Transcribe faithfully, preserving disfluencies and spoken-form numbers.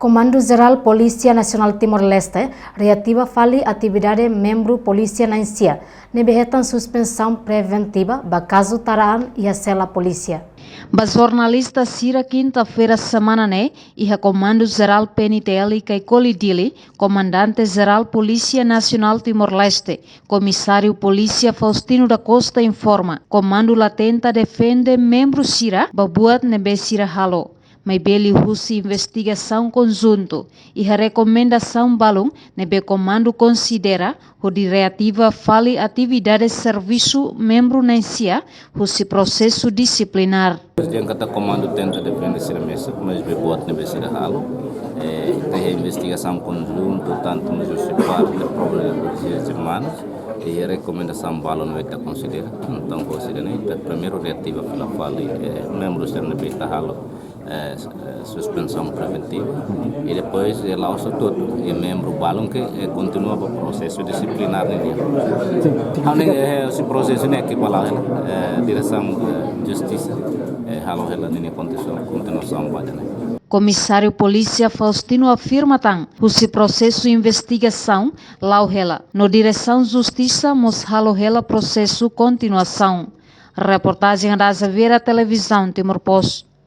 Komandu Jerál Polísia Nasionál Timor-Leste reativa fali atividade membru polísia na'in-sia ne'ebé hetan suspensaun preventiva ba kazu taraan iha sela polísia. Ba jornalista sira, kinta-feira semana ne'e, iha Komandu Jerál P N T L Caicoli, Dili, Komandante Jerál Polísia Nasionál Timor-Leste, Komisáriu Polísia Faustino da Costa informa, komandu la tenta defende membru sira ba buat ne'ebé sira halo, maibé liuhusi investigasaun konjuntu iha rekomendasaun balun ne'ebé komandu konsidera hodi reativa fali atividade servisu membru na'in-sia husi prosesu disiplinár. Dehan katak komandu tenta defende sira mesak, maibé buat ne'ebé sira halo, eh, iha investigasaun konjuntu, tantu no husi parte da Polísia Jermanos, iha rekomendasaun balun ne'ebé ita konsidera. Entaun, konsidera ne'e, ita primeiru reativa fila fali, eh, membru sira ne'ebé ita halo, eh, eh, suspensaun preventiva. I depois, eh, la'ós hotu-hotu, iha membru balun ke, eh, kontinua ba prosesu disiplinár ne'e. Ha'u hanoin, eh, husi prosesu ne'e ke ba la'o, eh, diresaun, eh, justisa, eh, halo hela ninia kontinua-, kontinuasaun ba ida-ne'e. Komisáriu Polísia Faustino afirma tan, husi prosesu investigasaun la'o hela, no diresaun justisa mós halo hela prosesu kontinuasaun. Reportajen Ada Azevedo, Televizaun Timor Post.